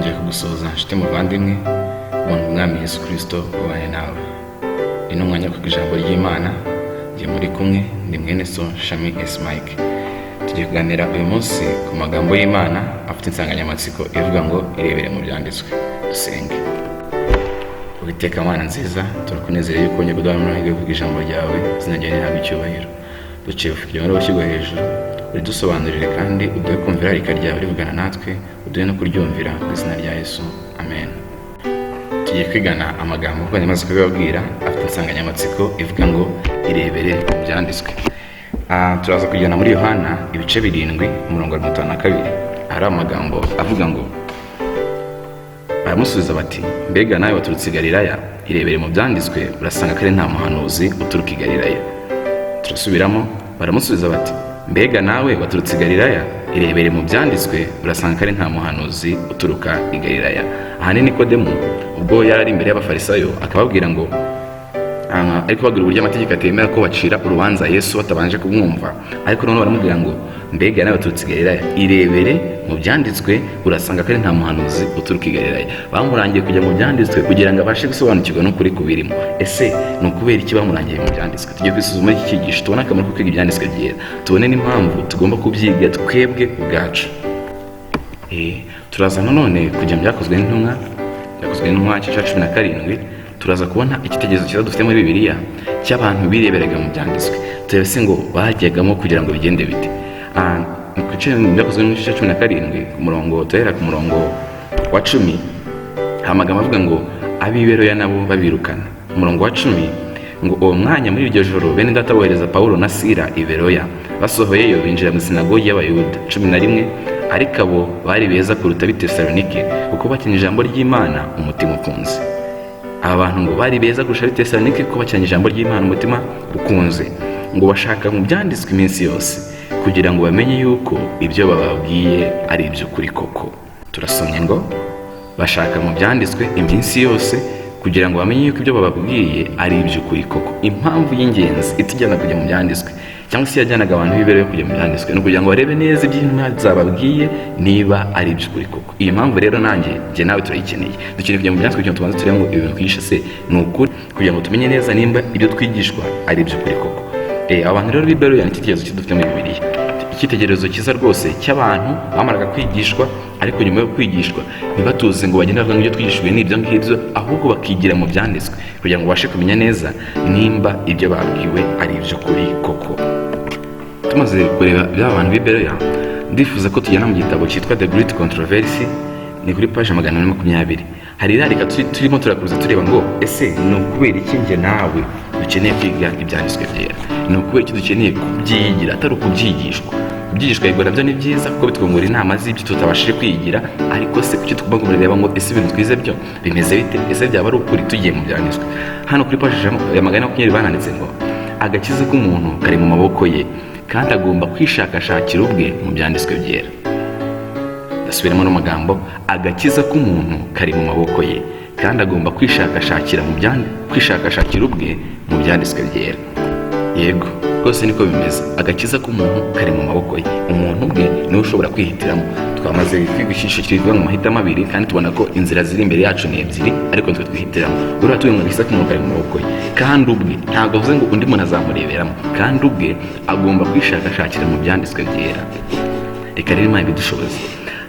Nongeye kugusuhuza nshuti muvandimwe, ubuntu Umwami Yesu Kristo bubane nawe. Ni n'umwanya wo kwiga ijambo ry'Imana, njye muri kumwe ni mwene so Shami S Mike. Tugiye kuganira uyu munsi ku magambo y'Imana afite insanganyamatsiko ivuga ngo "Irebere mu byanditswe". Dusenge. Uwiteka Mana nziza, turakunezerewe yuko wongeye kuduha amahirwe yo kwiga ijambo ryawe, izina ryawe rihabwe icyubahiro. Duciye bugufi kugira ngo ushyirwe hejuru, uridusobanurire kandi uduhe kumva irarika ryawe rivugana natwe, uduhe no kuryumvira mu izina rya Yesu. Amen. Tugiye kwigana amagambo kuko namaze kubibabwira, afite insanganyamatsiko ivuga ngo "Irebere mu byanditswe". Turaza kujyana muri Yohana ibice 7, umurongo wa 52. Hari amagambo avuga ngo: "Baramusubiza bati: 'Mbega nawe waturutse i Galilaya? Irebere mu byanditswe, urasanga ko ari nta muhanuzi uturuka i Galilaya.'" Turasubiramo: "Baramusubiza bati: 'Mbega nawe waturutse i Galilaya? Irebere mu byanditswe, urasanga ko ari nta muhanuzi uturuka i Galilaya.'" Aha ni Nikodemu ubwo yari ari imbere y'Abafarisayo, akababwira ngo ariko babwira uburyo amategeko atemera ko bacira urubanza Yesu batabanje kumwumva. Ariko noneho baramubwira ngo: "Mbega nawe waturutse i Galilaya? Irebere mu byanditswe, urasanga ko ari nta muhanuzi uturuka i Galilaya." Bamurangiye kujya mu byanditswe kugira ngo abashe gusobanukirwa n'ukuri kubirimo. Ese ni ukubera iki bamurangiye mu byanditswe? Tujye kwisuzuma iki cyigisho, tubone akamaro ko kwiga ibyanditswe byera, tubone n'impamvu tugomba kubyiga twebwe ubwacu. Turaza nanone kujya mu Byakozwe n'Intumwa, Byakozwe n'Intumwa igice cya 17. Turaza kubona icyitegererezo cyiza dufite muri Bibiliya cy'abantu bireberaga mu byanditswe. Turebe se ngo bajyagamo kugira ngo bigende bite. Ku gice mu Byakozwe n'Intumwa igice cya 17, ku murongo, turahera ku murongo wa 10. Hari amagambo avuga ngo: "Ab'i Beroya nabo babirukana." Umurongo wa 10 ngo: "Uwo mwanya muri iryo joro bene data bohereza Pawulo na Sila i Beroya. Basohoyeyo binjira mu sinagogi y'Abayuda." 11: "Ariko abo bari beza kuruta ab'i Tesalonike, kuko bakiranye ijambo ry'Imana umutima ukunze." Aba bantu ngo bari beza kurusha ab'i Tesalonike kuko bakiranye ijambo ry'Imana umutima ukunze. Ngo bashaka mu byanditswe iminsi yose kugira ngo bamenye yuko ibyo bababwiye ari iby'ukuri koko. Turasomye ngo: "Bashaka mu byanditswe iminsi yose kugira ngo bamenye yuko ibyo bababwiye ari iby'ukuri koko." Impamvu y'ingenzi itujyana kujya mu byanditswe, cyangwa se yajyanaga abantu b'i Beroya kujya mu byanditswe, ni ukugira ngo barebe neza ibyo intumwa zababwiye niba ari iby'ukuri koko. Iyi mpamvu rero nanjye, njye nawe turayikeneye. Dukeneye kujya mu byanditswe kugira ngo tubanze turebe ngo ibintu twigisha se ni ukuri, kugira ngo tumenye neza nimba ibyo twigishwa ari iby'ukuri koko. Abantu rero b'i Beroya ni icyitegererezo cyiza dufite muri Bibiliya, icyitegererezo cyiza rwose cy'abantu bamaraga kwigishwa, ariko nyuma yo kwigishwa ntibatuze ngo bagende bavuga ngo ibyo twigishijwe ni ibyo ngibyo, ahubwo bakigira mu byanditswe kugira ngo babashe kumenya neza nimba ibyo babwiwe ari iby'ukuri koko. Tumaze kureba by'aba bantu b'i Beroya, ndifuza ko tujyana mu gitabo cyitwa The Great Controversy, ni kuri paji 420. Hari irarika turimo turakuruza tureba ngo: ese ni ukubera iki njye nawe dukeneye kwiga ibyanditswe byera? Ni ukubera iki dukeneye kubyigira atari ukubyigishwa? Kubyigishwa yego nabyo ni byiza kuko bitwungura inama z'ibyo tutabashije kwigira, ariko se kuki tugomba kureba ngo ese ibintu twize byo bimeze bite? Ese byaba ari ukuri tugiye mu byanditswe? Hano kuri paji ya 420 bananditse ngo: "Agakiza k'umuntu kari mu maboko ye, kandi agomba kwishakashakira ubwe mu byanditswe byera." Ndasubiramo n'amagambo: "Agakiza k'umuntu kari mu maboko ye, kandi agomba kwishakashakira ubwe mu byanditswe byera." Yego rwose niko bimeze, agakiza k'umuntu kari mu maboko ye. Umuntu ubwe niwe ushobora kwihitiramo. Twamaze kwiga icyigisho kivuga mu mahitamo abiri, kandi tubona ko inzira ziri imbere yacu ni ebyiri, ariko twe twihitiramo. Buriya tuvuye ngo agakiza k'umuntu kari mu maboko ye, kandi ubwe, ntabwo avuze ngo undi muntu azamureberamo, kandi ubwe agomba kwishakashakira mu byanditswe byera. Reka rero Imana ibidushoboze.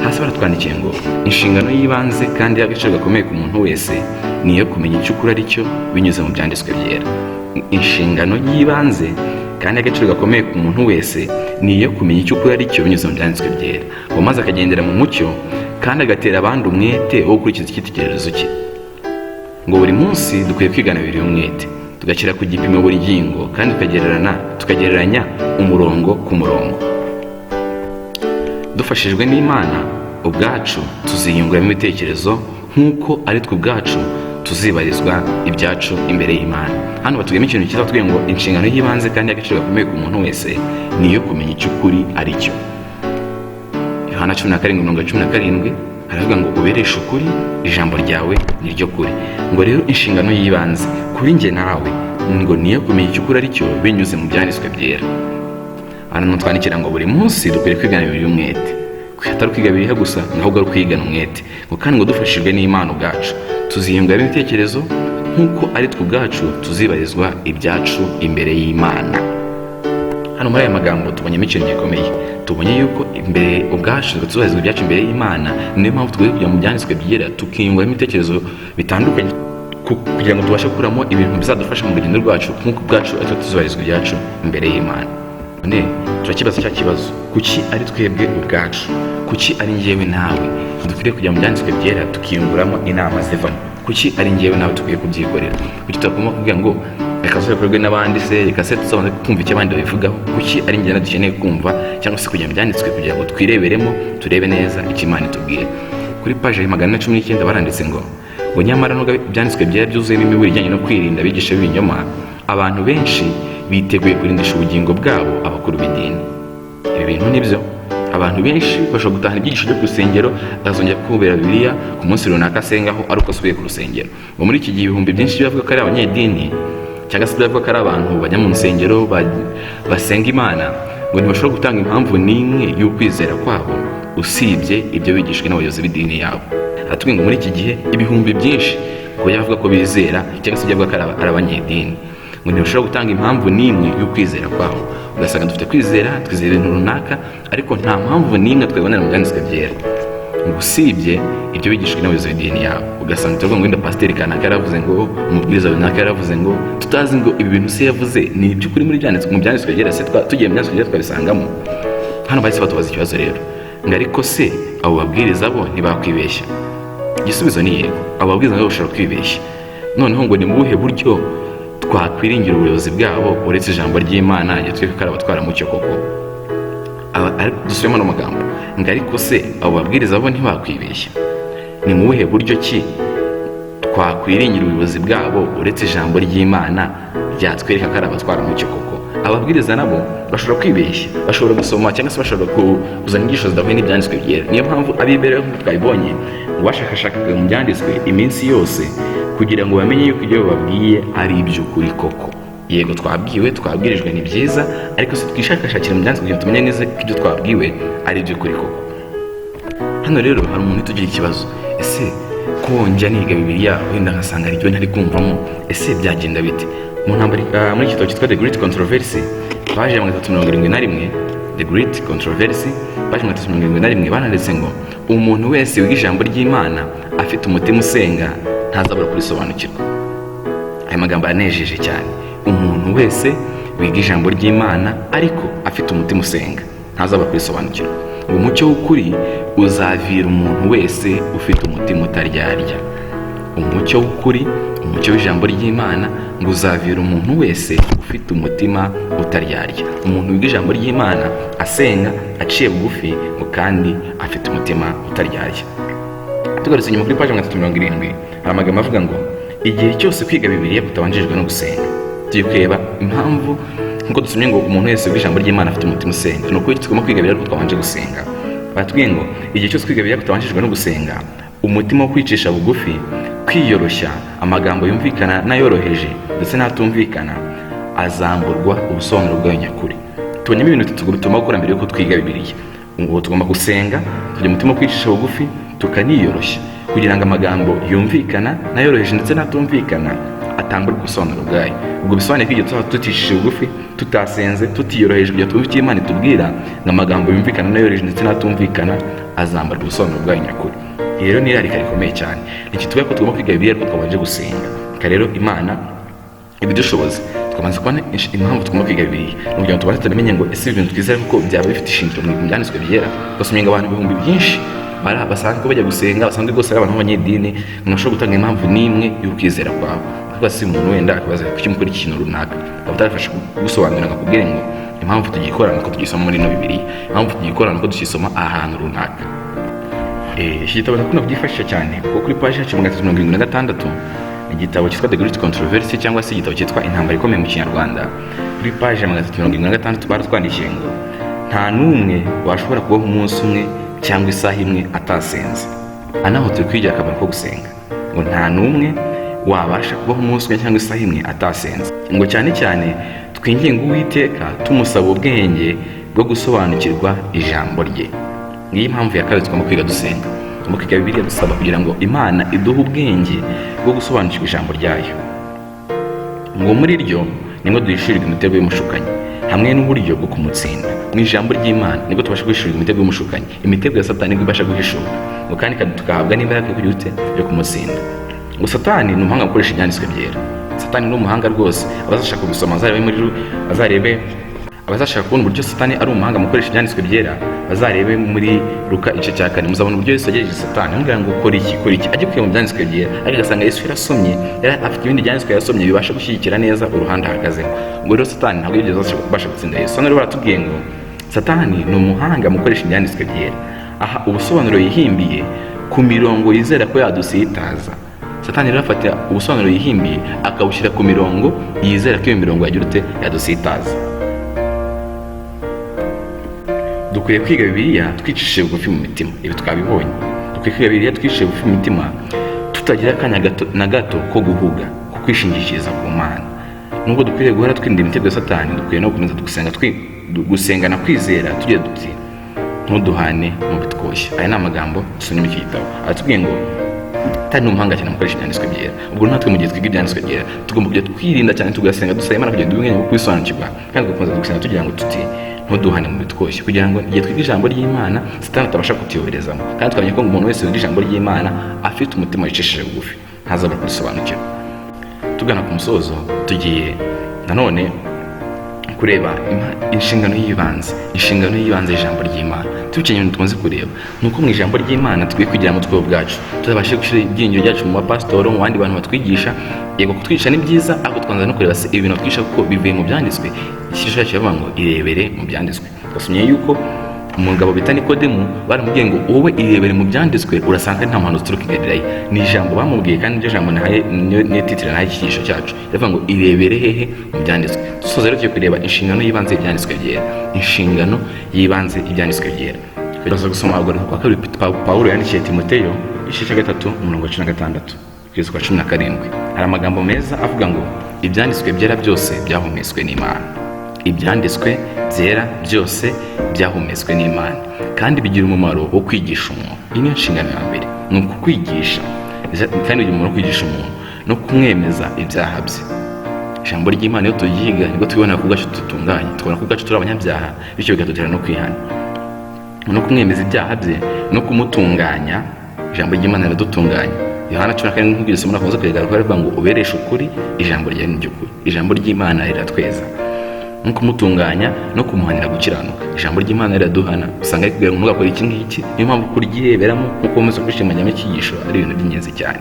Hasi baratwandikiye ngo: "Inshingano y'ibanze kandi y'agaciro gakomeye ku muntu wese ni iyo kumenya icyo ukuri ari cyo binyuze mu byanditswe byera." Inshingano y'ibanze kandi y'agaciro gakomeye ku muntu wese ni iyo kumenya icyo ukuri ari cyo binyuze mu byanditswe byera, ngo maze akagendera mu mucyo kandi agatera abandi umwete wo gukurikiza icyitegererezo cye. Ngo buri munsi dukwiye kwigana Bibiliya umwete, tugashyira ku gipimo buri ngingo kandi tukagereranya umurongo ku murongo. Dufashijwe n'Imana ubwacu tuziyunguramo ibitekerezo nk'uko ari twe ubwacu tuzibarizwa ibyacu imbere y'Imana. Hano batubwiyemo ikintu cyiza, batubwiye ngo inshingano y'ibanze kandi y'agaciro gakomeye ku muntu wese ni iyo kumenya icyo ukuri ari cyo. Yohana 17 mirongo 17 haravuga ngo: "Ubereshe ukuri, ijambo ryawe ni ryo kuri." Ngo rero inshingano y'ibanze kuri njye nawe ngo niyo kumenya icyo ukuri ari cyo binyuze mu byanditswe byera. Hano twandikira ngo buri munsi dukwiye kwigana Bibiliya umwete. Atari ukwiga Bibiliya gusa, ahubwo ari ukwigana umwete. Ngo kandi ngo dufashijwe n'Imana ubwacu tuziyunguramo ibitekerezo, nk'uko ari twe ubwacu tuzibarizwa ibyacu imbere y'Imana. Hano muri aya magambo tubonyemo ikintu gikomeye. Tubonye yuko imbere ubwacu tubarizwa ibyacu imbere y'Imana. Niyo mpamvu tugomba kujya mu byanditswe byera, tukiyunguramo ibitekerezo bitandukanye kugira ngo tubashe gukuramo ibintu bizadufasha mu rugendo rwacu, nk'uko ubwacu ari twe tuzubarizwa ibyacu imbere y'Imana. None turakibaza cya kibazo: kuki ari twebwe ubwacu? Kuki ari njyewe nawe dukwiriye kujya mu byanditswe byera tukiyunguramo inama zivamo? Kuki ari njyewe nawe dukwiye kubyikorera? Kuki tutagomba kuvuga ngo reka tuzabikorwe n'abandi se, reka se tuzabanze kumva icyo abandi babivugaho? Kuki ari njyewe dukeneye kumva cyangwa se kujya mu byanditswe kugira ngo twireberemo, turebe neza icyo Imana itubwira? Kuri paji 419 baranditse ngo nyamara nubwo ibyanditswe byera byuzuyemo imiburo ijyanye no kwirinda abigisha b'ibinyoma, abantu benshi biteguye kurindisha ubugingo bwabo abakuru b'idini. Ibi bintu ni byo. Abantu benshi bashobora gutahana ibyigisho byo ku rusengero, akazongera kubera Bibiliya ku munsi runaka asengaho ari uko asubiye ku rusengero. Ngo muri iki gihe ibihumbi byinshi bavuga ko ari abanyedini, cyangwa se bavuga ko ari abantu bajya mu nsengero, basenga Imana, ngo ntibashobora gutanga impamvu n'imwe y'ukwizera kwabo usibye ibyo bigishijwe n'abayobozi b'idini yabo. Aratubwira ngo muri iki gihe ibihumbi byinshi ngo bajya bavuga ko bizera, cyangwa se bajya bavuga ko ari abanyedini, ngo ntibashobora gutanga impamvu n'imwe y'ukwizera kwabo. Ugasanga dufite kwizera, twizera ibintu runaka, ariko nta mpamvu n'imwe twabibonera mu byanditswe byera, ngo usibye ibyo bigishijwe n'abayobozi b'idini yabo. Ugasanga turavuga ngo wenda pasiteri kanaka yaravuze, ngo umubwiriza runaka yaravuze, ngo tutazi ngo ibi bintu se yavuze ni iby'ukuri muri byanditswe, mu byanditswe byera se tugiye mu byanditswe byera twabisangamo? Hano bahise batubaza ikibazo rero ngo ariko se abo babwiriza bo ntibakwibeshya? Igisubizo ni yego, abo babwiriza nabo bashobora kwibeshya. Noneho ngo ni mu buhe buryo twakwiringira ubuyobozi bwabo uretse ijambo ry'Imana yatwereka ko ari abatwaramucyo koko? Ariko dusubiremo ano magambo ngo ariko se abo babwiriza bo ntibakwibeshya? Ni mu buhe buryo ki twakwiringira ubuyobozi bwabo uretse ijambo ry'Imana ryatwereka ko ari abatwaramucyo koko? Ababwiriza nabo bashobora kwibeshya, bashobora gusoma cyangwa se bashobora kuzana inyigisho zidahuye n'ibyanditswe byera. Niyo mpamvu ab'imbere, nk'uko twabibonye, ngo bashakashakaga mu byanditswe iminsi yose kugira ngo bamenye yuko ibyo bababwiye ari iby'ukuri koko. Yego, twabwiwe, twabwirijwe, ni byiza, ariko si twishakashakira mu byanditswe kugira ngo tumenye neza ko ibyo twabwiwe ari iby'ukuri koko? Hano rero hari umuntu uhita ugira ikibazo: ese ko njya niga Bibiliya, wenda ngasanga hari ibyo ntari kumvamo, ese byagenda bite? Mu ntambara, muri iki gitabo cyitwa The Great Controversy, paji ya 371, The Great Controversy, paji 371, baranditse ngo umuntu wese wiga ijambo ry'Imana afite umutima usenga ntazabura kurisobanukirwa. Aya magambo aranejeje cyane. Umuntu wese wiga ijambo ry'Imana ariko afite umutima usenga ntazabura kurisobanukirwa. Ngo umucyo w'ukuri uzavira umuntu wese ufite umutima utaryarya. Umucyo w'ukuri, umucyo w'ijambo ry'Imana, ngo uzavira umuntu wese ufite umutima utaryarya. Umuntu wiga ijambo ry'Imana asenga, aciye bugufi, ngo kandi afite umutima utaryarya. Tugarutse inyuma kuri paji 370, hari amagambo avuga ngo igihe cyose kwiga Bibiliya kutabanjirijwe no gusenga. Tugiye kureba impamvu. Nk'uko dusomye ngo umuntu wese wiga ijambo ry'Imana afite umutima usenga, ni ukuri tugomba kwiga Bibiliya ariko twabanje gusenga. Baratubwiye ngo igihe cyose kwiga Bibiliya kutabanjirijwe no gusenga, umutima wo kwicisha bugufi, kwiyoroshya, amagambo yumvikana n'ayoroheje ndetse n'atumvikana azamburwa ubusobanuro bwayo nyakuri. Tubonyemo ibintu bitatu tugomba gukora mbere yuko twiga Bibiliya. Ubu tugomba gusenga, tukagira umutima wo kwicisha bugufi, tukaniyoroshya, kugira ngo amagambo yumvikana n'ayoroheje ndetse n'atumvikana atamburwa ubusobanuro bwayo. Ubwo bisobanuye ko igihe tuzaba tutishije bugufi, tutasenze, tutiyoroheje kugira twumve icyo Imana itubwira, ngo amagambo yumvikana n'ayoroheje ndetse n'atumvikana azamburwa ubusobanuro bwayo nyakuri. Iri rero ni irarika rikomeye cyane ntikitubwira ko tugomba kwiga Bibiliya ariko twabanje gusenga. Reka rero Imana ibidushoboze. Tukabanza kubona impamvu tugomba kwiga Bibiliya, ni ukugira ngo tubanze tunamenye ngo ese ibintu twizera kuko byaba bifite ishingiro mu byanditswe byera. Ugasomye ngo abantu ibihumbi byinshi basanzwe bajya gusenga, basanzwe rwose ari abantu b'abanyedini, ngo bashobora gutanga impamvu n'imwe y'ukwizera kwabo. Ariko si umuntu wenda akabaza kuki mukora ikintu runaka, akaba atarafasha kugusobanurira ngo akubwire ngo impamvu tugikora nuko tugisoma muri ino Bibiliya, impamvu tugikora nuko tugisoma ahantu runaka. Iki gitabo ndakunda kubyifashisha cyane, kuko kuri paji yacu 376, igitabo cyitwa The Great Controversy, cyangwa se igitabo cyitwa Intambara Ikomeye mu Kinyarwanda, kuri paji ya 376 baratwandikiye ngo nta n'umwe washobora kubaho umunsi umwe cyangwa isaha imwe atasenze. Aha naho turi kwigira akamaro ko gusenga. Ngo nta n'umwe wabasha kubaho umunsi umwe cyangwa isaha imwe atasenze. Ngo cyane cyane twinginge Uwiteka tumusaba ubwenge bwo gusobanukirwa ijambo rye. Ngiyi impamvu ya kabiri tugomba kwiga dusenga. Tugomba kwiga Bibiliya dusaba kugira ngo Imana iduhe ubwenge bwo gusobanukirwa ijambo ryayo. Ngo muri ryo nibwo duhishurirwa imitego y'umushukanyi hamwe n'uburyo bwo kumutsinda. Mu ijambo ry'Imana nibwo tubasha guhishurirwa imitego y'umushukanyi, imitego ya Satani nibwo ibasha guhishurwa, ngo kandi tugahabwa n'imbaraga yo kugira ute? Yo kumutsinda. Ngo Satani ni umuhanga gukoresha ibyanditswe byera. Satani ni umuhanga rwose. Abazashaka kubisoma bazarebe muri bazarebe, abazashaka kubona uburyo Satani ari umuhanga mu gukoresha ibyanditswe byera bazarebe muri Luka igice cya 4. Muzabona uburyo Yesu yagerageje Satani amubwira ngo kora iki, kora iki, ajye kwiga mu byanditswe byera, ariko agasanga Yesu yarasomye, yari afite ibindi byanditswe yasomye bibasha gushyigikira neza uruhande ahagazemo. Ubwo rero Satani ntabwo yigeze abasha gutsinda Yesu. Hano rero baratubwiye ngo Satani ni umuhanga mu gukoresha ibyanditswe byera, aha ubusobanuro yihimbiye ku mirongo yizera ko yadusitaza. Satani rero afata ubusobanuro yihimbiye akabushyira ku mirongo yizera ko iyo mirongo yagira ute? Yadusitaza. Dukwiye kwiga Bibiliya twicishije bugufi mu mitima. Ibi twabibonye. Dukwiye kwiga Bibiliya twicishije bugufi mu mitima, tutagira akanya gato na gato ko guhuga, ko kwishingikiriza ku Mana. Nubwo dukwiriye guhora twirinda imitego ya Satani, dukwiye no gukomeza gusengana kwizera tugira duti: "Ntuduhane mu bitwoshya." Aya ni amagambo dusomye muri iki gitabo. Aratubwiye ngo Satani ni umuhanga cyane mu gukoresha ibyanditswe byera. Ubwo natwe mu gihe twiga ibyanditswe byera tugomba kujya twirinda cyane, tugasenga dusaba Imana kugira ngo ubwenge bwo kubisobanukirwa, kandi tugakomeza gusenga tugira ngo tuti: "Ntuduhane mu bitwoshya," kugira ngo igihe twiga ijambo ry'Imana Satani atabasha kutuyoberezamo. Kandi tukamenya ko umuntu wese wiga ijambo ry'Imana afite umutima wicishije bugufi ntazabura kurisobanukirwa. Tugana ku musozo, tugiye nanone kureba inshingano y'ibanze, inshingano y'ibanze y'ijambo ry'Imana. Tubikeneye ibintu tumaze kureba ni uko mu ijambo ry'Imana tukwiye kwigira mu twebwe ubwacu, tutabashe gushyira ibyiringiro byacu mu bapasitori, mu bandi bantu batwigisha. Yego, kutwigisha ni byiza, ariko twanza no kureba se ibi bintu batwigisha kuko bivuye mu byanditswe. Icyigisho cyacu kiravuga ngo irebere mu byanditswe. Twasomye yuko umugabo bita Nikodemu baramubwiye ngo wowe irebere mu byanditswe urasanga nta muhanuzi uturuka i Galilaya. Ni ijambo bamubwiye, kandi niryo jambo nahaye, niyo titire nahaye icyigisho cyacu. Iravuga ngo irebere hehe? Mu byanditswe. Dusoza rero tugiye kureba inshingano y'ibanze y'ibyanditswe byera. Inshingano y'ibanze y'ibyanditswe byera. Turaza gusoma urwandiko rwa kabiri Pawulo yandikiye Timoteyo, igice cya 3, umurongo wa 16 kugeza ku wa 17. Hari amagambo meza avuga ngo ibyanditswe byera byose byahumetswe n'Imana. Ibyanditswe byera byose byahumetswe n'Imana kandi bigira umumaro wo kwigisha umuntu. Iyi niyo nshingano ya mbere, ni ukukwigisha, kandi bigira umumaro wo kwigisha umuntu no kumwemeza ibyaha bye. Ijambo ry'Imana iyo turyiga nibwo tubibona ko ubwacu dutunganye, tubona ko ubwacu turi abanyabyaha, bityo bikadutera no kwihana, no kumwemeza ibyaha bye no kumutunganya. Ijambo ry'Imana riradutunganya. Yohana 17, nk'uko iryo somo nakunze kurigaruka, rivuga ngo ubereshe ukuri, ijambo ryawe ni ry'ukuri. Ijambo ry'Imana riratweza, no kumutunganya no kumuhanira gukiranuka. Ijambo ry'Imana riraduhana, usanga rikubwira ngo ntugakore iki ngiki. Niyo mpamvu kuryireberamo nk'uko ukomeza kwishimanyamo icyigisho ari ibintu by'ingenzi cyane,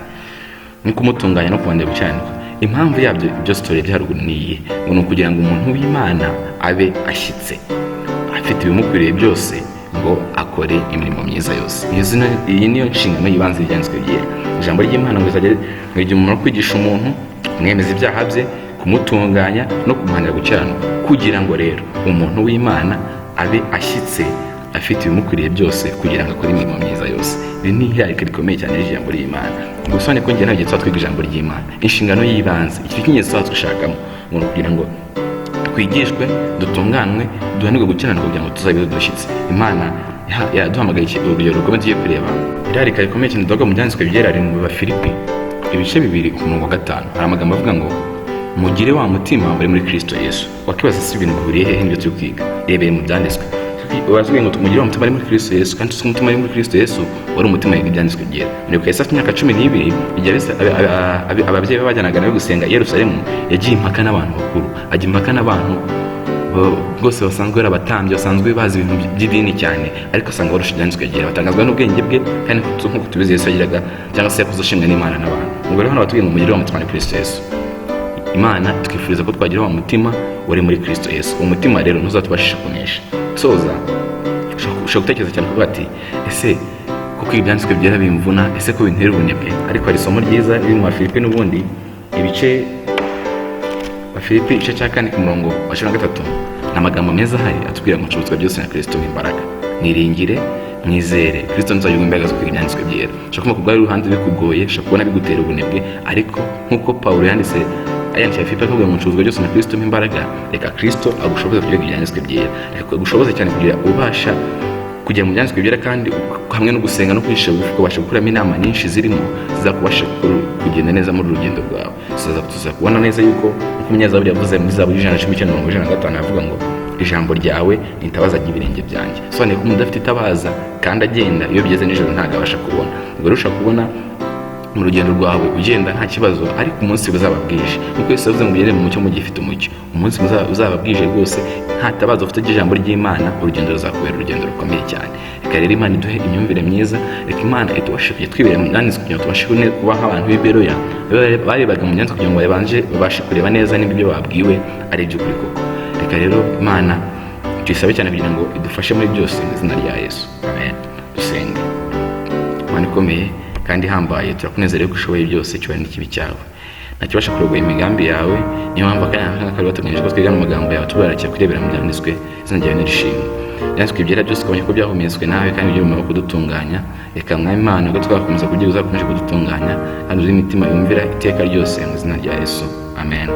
no kumutunganya no kumuhanira gukiranuka. Impamvu yabyo byose turebye haruguru ni iyihe? Ngo ni ukugira ngo umuntu w'Imana abe ashyitse, afite ibimukwiriye byose ngo akore imirimo myiza yose. Iyi niyo nshingano y'ibanze y'ibyanditswe byera. Ijambo ry'Imana ngo rizajya ngo igihe umuntu kwigisha umuntu, kumwemeza ibyaha bye, kumutunganya no kumuhanira gukiranuka, kugira ngo rero umuntu w'Imana abe ashyitse, afite ibimukwiriye byose kugira ngo akore imirimo myiza yose. Iri ni ihirarika rikomeye cyane ry'ijambo ry'Imana. Gusobanura ko njye nawe igihe tuba twiga ijambo ry'Imana, inshingano y'ibanze, ikintu cy'ingenzi tuba dushakamo ngo ni ukugira ngo twigishwe, dutunganwe, duhanirwe gukiranuka, kugira ngo tuzabe dushyitse. Imana yaduhamagaye. Urugero rukomeye tugiye kureba, irarika rikomeye cyane duhabwa mu byanditswe byera, riri mu Bafilipi ibice 2, ku murongo wa 5. Hari amagambo avuga ngo mugire wa mutima uri muri Kristo Yesu. Wakibaza se ibintu bihuriye hehe n'ibyo turi kwiga? Rebeye mu byanditswe. Baratubwiye ngo mugire wa mutima uri muri Kristo Yesu, kandi tuzi ko umutima uri muri Kristo Yesu wari umutima wiga ibyanditswe byera. Muribuka Yesu afite imyaka 12, igihe ababyeyi be bajyanaga nawe gusenga i Yerusalemu, yagiye impaka n'abantu bakuru, ajya impaka n'abantu bose basanzwe ari abatambyi, basanzwe bazi ibintu by'idini cyane, ariko asanga barusha ibyanditswe byera, batangazwa n'ubwenge bwe. Kandi nk'uko tubizi, Yesu yagiraga cyangwa se yakuze ashimwa n'Imana n'abantu. Ubwo rero hano batubwiye ngo mugire wa mutima muri Kristo Yesu. Imana twifuriza ko twagira wa mutima wari muri Kristo Yesu. Uwo mutima rero ntuzatubashisha kunesha. Soza, ushobora gutekereza cyane kuvuga ati: ese ko kwiga ibyanditswe byera bimvuna? Ese ko bintera ubunebwe? Ariko hari isomo ryiza riri mu Bafilipi n'ubundi, ibice Bafilipi igice cya 4, ku murongo wa 13. Ni amagambo meza ahari atubwira ngo nshobozwa byose na Kristo imbaraga. Mwiringire, mwizere Kristo, nzajya imbaraga zo kwiga ibyanditswe byera. Ushobora kumva ku bwawe uruhande bikugoye, ushobora kubona bigutera ubunebwe, ariko nk'uko Pawulo yanditse yandikiye Filipi akavuga ngo nshobozwa byose na Kristo imbaraga, reka Kristo agushoboze kwiga ibyanditswe byera, reka agushoboze cyane kugira ubasha Kujya mu byanditswe byera kandi hamwe no gusenga no kwicisha bugufi, ukabasha gukuramo inama nyinshi zirimo zizakubasha kugenda neza muri uru rugendo rwawe. Tuza kubona neza yuko uko umunyazaburi yavuze muri Zaburi 119:105, avuga ngo: "Ijambo ryawe ni itabaza ry'ibirenge byanjye." Sobanuye ko umuntu udafite itabaza kandi agenda, iyo bigeze nijoro ntabwo abasha kubona. Ubwo rero ushobora kubona mu rugendo rwawe ugenda nta kibazo, ariko umunsi buzaba bwije, nkuko Yesu yavuze ngo: "Mugende mu mucyo mugifite umucyo." Umunsi uzaba bwije rwose, nta tabaza ufite ry'ijambo ry'Imana, urugendo ruzakubera urugendo rukomeye cyane. Reka rero Imana iduhe imyumvire myiza. Reka Imana itubashe kujya twibera mu byanditswe kugira ngo tubashe kuba nk'abantu b'i Beroya barebaga mu byanditswe kugira ngo babanje babashe kureba neza niba ibyo babwiwe ari iby'ukuri koko. Reka rero Imana tuyisabe cyane kugira ngo idufashe muri byose, mu izina rya Yesu, amen. Dusenge. Imana ikomeye kandi ihambaye, turakunezerewe ko ushoboye byose. Icyubahiro n'ikibi cyawe, ntakibasha kurogoya imigambi yawe. Niyo mpamvu akanya nk'aka kari wateganyije ko twigana amagambo yawe, tubarakira kurebera mu byanditswe. Izina ryawe nirishimwe. Ibyanditswe byera byose ukabona ko byahumetswe nawe kandi bigira umumaro wo kudutunganya. Reka, Mwami Imana, ubwo twakomeza kugira uzakomeje kudutunganya kandi uzi imitima yumvira iteka ryose, mu izina rya Yesu, amen.